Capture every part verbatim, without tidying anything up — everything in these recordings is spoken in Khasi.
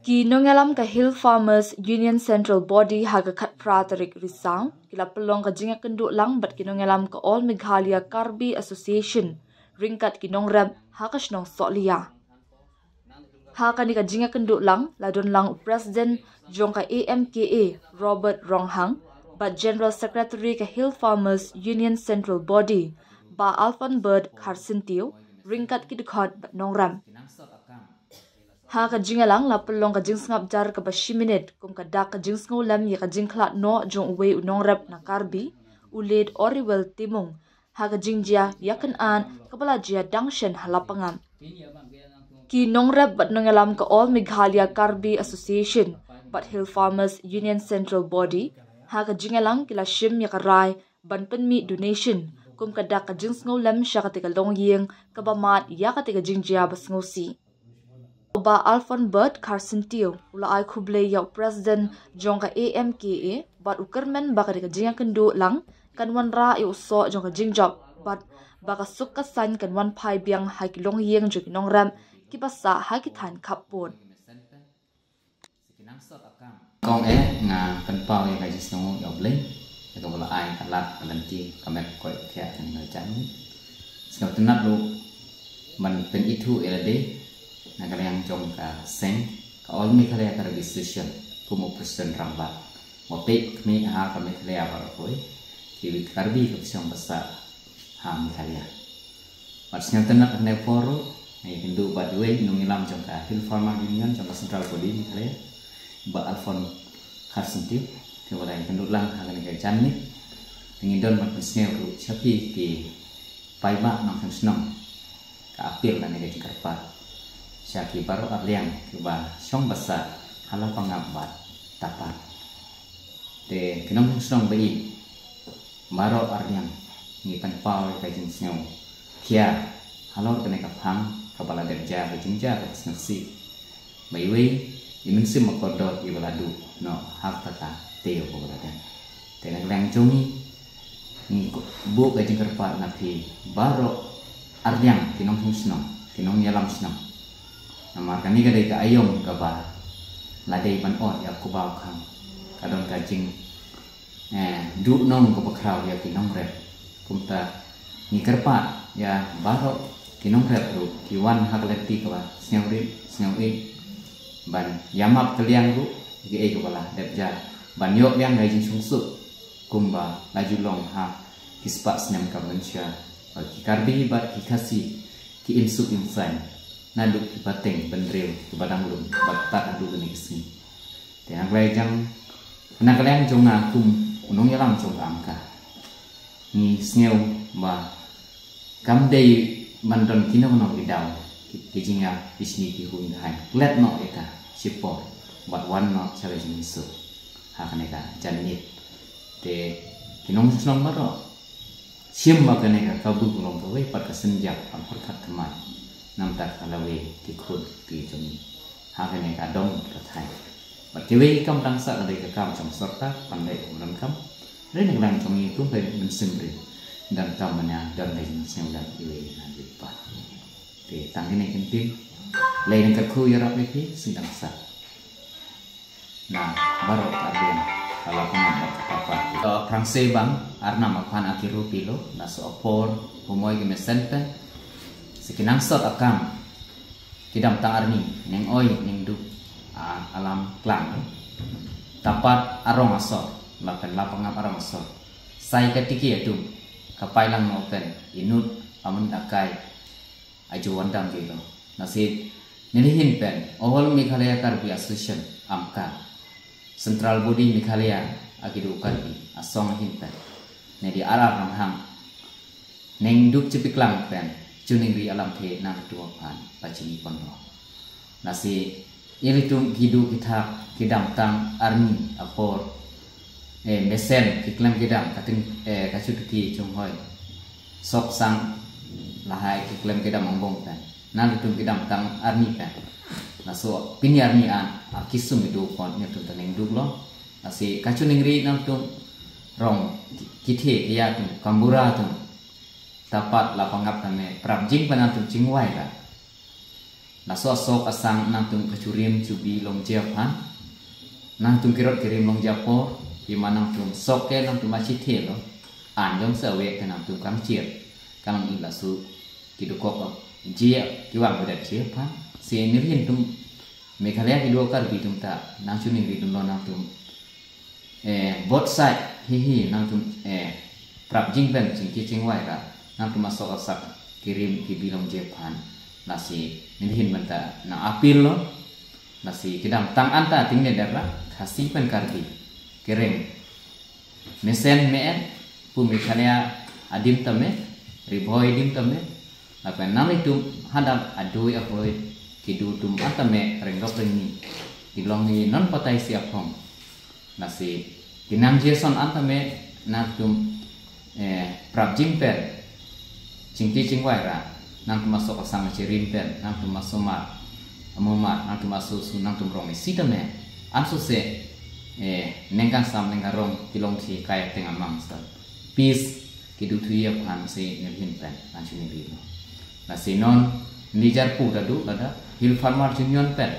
Ki nongïalam ka Hill Farmers Union Central Body ha ka khatphra tarik Risaw ki la pynlong ka jingïakynduh lang bad ki nongïalam ka All Meghalaya Karbi Association ryngkat ki nongrep ha ka shnong Sohliya. Ha kane ka jingïakynduh lang la don lang u President jong ka A M K A Robert Ronghang bad General Secretary ka Hill Farmers Union Central Body Bah Alphonbert Kharsyntiew ryngkat ki dkhot bad nongrep. Ha ka jingïalang la pynlong ka jingsngap jar kaba shi minit kum ka dak ka jingsngewlem ïa ka jingkhlad noh jong uwei u nongrep na Karbi, u Late Oriwell Timung, ha ka jingjia ïakynad kaba la jia dang shen ha Lapangap. Ki nongrep bad nongïalam ka All Meghalaya Karbi Association bad Hill Farmers Union Central Body ha ka jingïalang ki la shim ïa ka rai ban pynmih donation kum ka dak ka jingsngewlem sha kata ka longïing kaba mad ïa kata ka jingjia ba sngewsih. U Bah Alphonbert Kharsyntiew u la ai khublei ïa u President jong ka A M K A bad u kyrmen ba kane ka jingïakynduh lang kan wanrah ïa u soh jong ka jingjop bad ba ka suk ka saiñ kan wan phai biang ha ki longïing jong ki nongrep kiba sah ha ki thaiñ khappud. Kong eh nga pynpaw ïa ka jingsngew ïa U Blei ïa kaba la ai ka lad ka lynti ka met ka koit ka khiah kane ka jan. Sngewtynnat ruh ban pynithuh ïa lade na ka liang jong ka seng ka All Meghalaya Karbi Association kum u President rangbah. Wa peit khmih ha ka Meghalaya baroh kawei kiwei ki Karbi kiba shong ba sah ha Meghalaya. Bad sngewtynnat ha kane ka por ruh nga ïakynduh bad uwei u nongïalam jong ka Hill Farmer Union jong ka Central Body Meghalaya, Bah Alphonse Kharsyntiew, kiba la ïakynduh lang ha kane ka janmiet. Te ngi don ban pynsngew ruh sha phi ki paidbah nongshong shnong ka appeal lane ka jingkyrpad sha ki baroh arliang kiba shong ba sah ha Lapangap bad Tapat. Te ki nongshong shnong ba ïeit, baroh arliang ngi pynpaw ïa ka jingsngewkhia halor kane ka phang kaba la dep jia ka jingjia ka sngewsih ba iwei i mynsiem ba kordor iba la duh noh ha kata ka taïew kaba la dep. Te na ka liang jong ngi ngi buh ka jingkyrpad na phi baroh arliang ki nongshong shnong, ki nongïalam shnong. Namar kane ka dei ka aïom kaba la dei ban ot ïa u Bah Kham. Ka don ka jing eh, duh nong kaba khraw ïa ki nongrep. Kumta ngi kyrpad ïa baroh ki nongrep ruh ki wan ha ka lynti kaba sngewrit sngewrit ban ïamap kylliang ruh ïa kiei kaba la dep jia ban ïoh biang ka jingsngewsuk kumba la ju long ha ki spah snem kaba mynshuwa ba ki Karbi bad ki Khasi ki im suk im saiñ naduh ki pateng bynriew kiba dang lum bad tad haduh kane ka sngi. Te na ka liang jong, na ka liang jong nga kum u nongïalam jong ka AMCA, ngi sngew ba kam dei ban don kino kino ki daw ki, ki jingïa bishni ki huñ hai klet noh ïa ka shipor bad wan noh sha ka jingsuk ha kane ka janmiet. Te ki nongshong shnong baroh shim ba kane ka kabu ka long kawei pat ka synjak ha pyrkhat thymmai namar ka lawei ki khun ki jong ngi ha kane ka dong ka thaiñ. Bad kiwei kam dang sah ka dei ka kam jong sorkar ban dei ka donkam. Ri na ka liang jong ngi kum ka mynsiem ri donkam ban ïa don ka jingsngewlem iwei na iwei pat. Te tang kine ki ktien lei nang kyrkhu ïarap ïa phi sngewdang sah. Na baroh ka dien ka la pynmih bad ka papa. Ka phrang se bang arnam a phan a ki ruh pilo na so apor humoi ki mesen pen. Sa ki nang sot a kam ki dam tang arni neng oi neng duk a alam klang. Tapat arong asor la pen la pangap arong asor. Sai ka tiki a dum ka pailang mo pen inut amun dakai. Aju wandam jilo. Nasi nilihin pen All Meghalaya Karbi Association amka Central Body Meghalaya akidu Karbi asong hin pen. Nedi arar nang hang neng duk cepiklang pen juning ri alam phe nang tua pan pacini pondo. Nasi ilitum kidu kita kidam tang arni apor eh, mesen ki klem kidam kating eh, kachutuki chung hoi. Sok sang lahai ki klem kidam angbong pen. Nang tum kidam tang arni pen. Na so pini arni an a kisum idu kon ngi tum taneng duk lo. Na si kachu ningri nang tum rong kithe kiya tum kambura tum. Tapat la pangap tame prap jing pen nang tum jingwai la. La so sok asang nangtum ka churim chubi long jia phan. Nangtum kirot kirim long jia por. Ima nangtum sok ke nangtum a chithe lo. An jong sa wek ke nangtum kang chier. Kang i la su ki dukok jia ki wang bedat jia phan. Si nirhin tum Meghalaya ki duo Karbi tum ta nang chuning ri tum lo nangtum eh, both side hi hi nangtum eh, prap jingpen jingki jingwai ra nangtum a sok a sak kirim ki bilong jephan. Lasi nirhin banta nang apil lo. Lasi kidam tang anta ting ne dera Khasi pen Karbi kirim mesen meen pu Meghalaya adim tame Ri Bhoi dim tame. Lapen nang itum hadap adui ahoi kidu tum atame rengdok rengni. Kilong ni non patai siap hong. Lasi kinang Jason antame nangtum eh, prap jingpen jingki jingwai ra nangtum a sok asang chirim pen nangtum a somar amomar nangtum a susu nangtum rong isi tame ansu se eh, nengkan sam nengkan rong kilong thi kaya teng amang sa peace kidu thuya phan se nirhin pen nang chuni ri lo. Lasi non nijar pu dadu lada Hill Farmers Union pen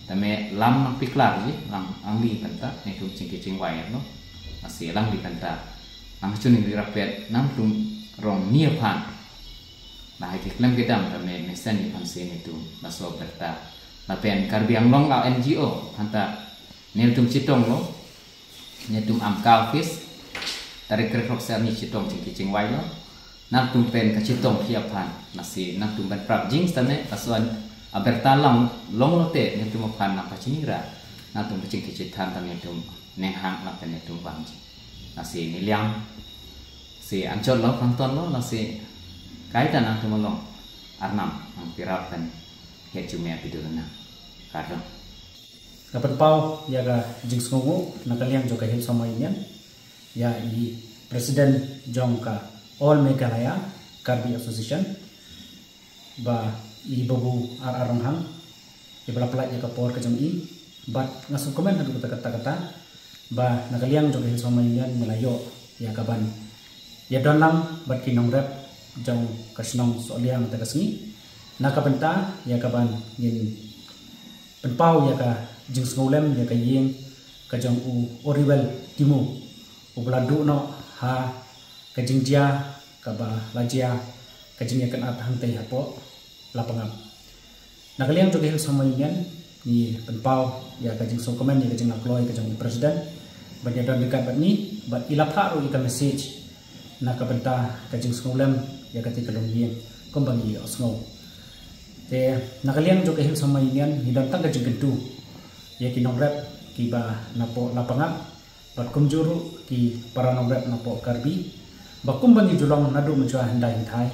tame lam nang piklar ji lang angli penta ne tum chingki chingwai no. Lasi lang di penta nang chuni ri rapet nangtum rong ni aphan. Na hai ki klem kedam tame mesen ni phan se ne tum la so berta. Lapen Karbi Anglong a N G O panta ne tum chitong lo. Netum am ka office tarik krek rok ser ni chitong chingki chingwai lo. Nangtum pen ka chitong ki aphan. Lasi nangtum pen prap jing stane kasuan aberta lang long lote netum aphan nang pachini ra. Nangtum paching ki chithan tang netum nenghang lapen netum bang ji. Lasi niliang si anchot lo kangton lo lasi kaita nangtum along arnam nang pirap pen het jumia pidurna. Kardom. Nga pynpaw ïa ka jingsngewnguh na ka liang jong ka Hill Farmers Union, ïa i president jong ka All Meghalaya Karbi Association, ba i Babu R R Ronghang, i ba la pynlait ïa ka por ka jong i, bad nga sngewkmen haduh katta katta katta, ba na ka liang jong ka Hill Farmers Union ngi la ïoh ïa ka ban ïa don lang bad ki nongrep jong ka shnong Sohliya mynta ka sngi, na ka bynta ïa ka ban ngin pynpaw ïa ka jingsngewlem ïa ka ïing ka jong u Oriwel Timu, u ba la duh noh ha ka jingjia kaba la jia ka jingïakynad hangtei hapoh Lapangap. Na ka liang jong ka Hill Farmers Union ngi pynpaw ïa ka jingsngewkmen ïa ka jinglakloi ka jong i president ban ïa don ryngkat bad ngi bad i la phah ruh ïa ka message na ka bynta ka jingsngewlem ïa kata ka longïing kumba ngi ïohsngew. Te na ka liang jong ka Hill Farmers Union ngi don tang ka jingkyntu ïa ki nongrep kiba napoh Lapangap bad kumjuh ruh ki para nongrep napoh Karbi ba kumba ngi ju long naduh mynshwa hyndai hynthai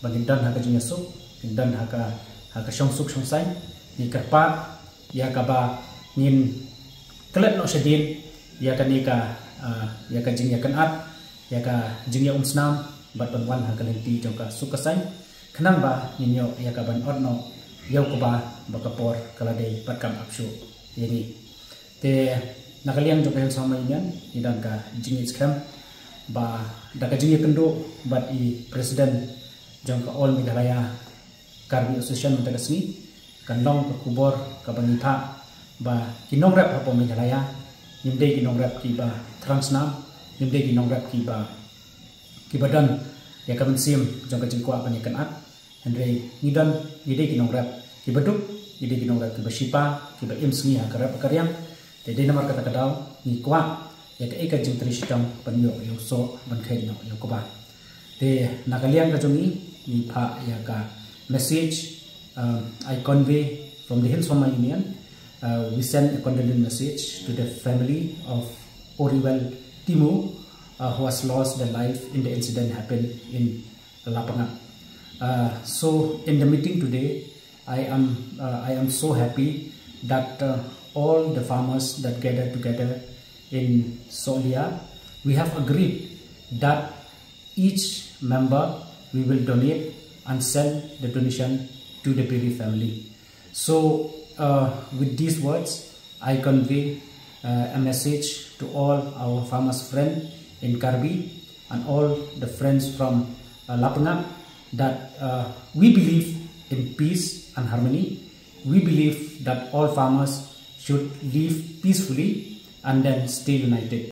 ba ngin don ha ka jingïasuk, ngin don ha ka, ha ka shongsuk shongsaiñ, ngi kyrpad ïa kaba ngin klet noh shadien ïa kane ka, ah, ïa ka jingïakynad, ïa ka jingïaumsnam bad ban wan ha ka lynti jong ka suk ka saiñ, khnang ba ngin ïoh ïa ka ban ot noh ïa u kba ba ka por ka la dei bad kam ap shuh ïa ngi. Te na ka liang jong ka Hill Farmers Union ngi don ka jingïeit skhem ba da ka jingïakynduh bad i president jong ka All Meghalaya Karbi Association mynta ka sngi kan long ka khubor kaba ngi phah ba ki nongrep hapoh Meghalaya ngim dei ki nongrep kiba thrang snam, ngim dei ki nongrep kiba, kiba don ïa ka mynsiem jong ka jingkwah ban ïakynad. Hynrei ngi don, ngi dei ki nongrep kiba duk, ngi dei ki nongrep kiba shipa, kiba im sngi ha ka rep ka riang. Te dei namar kata ka daw ngi kwah ïa kaei ka jingtrei shitom ban ïoh ïa u soh ban kheit noh ïa u kba. Te na ka liang ka jong ngi ngi phah ïa ka message, um, I convey from the Hill Farmers Union. Uh, we send a condolence message to the family of Oriwel Timu, uh, who has lost their life in the incident happened in Lapangap. Uh, so in the meeting today, I am, uh, I am so happy that, uh, all the farmers that gather together in Sohliya, we have agreed that each member we will donate and send the donation to the bereaved family. So, uh, with these words, I convey, uh, a message to all our farmers friend in Karbi and all the friends from, uh, Lapangap that, uh, we believe in peace, and harmony. We believe that all farmers should live peacefully and then stay united.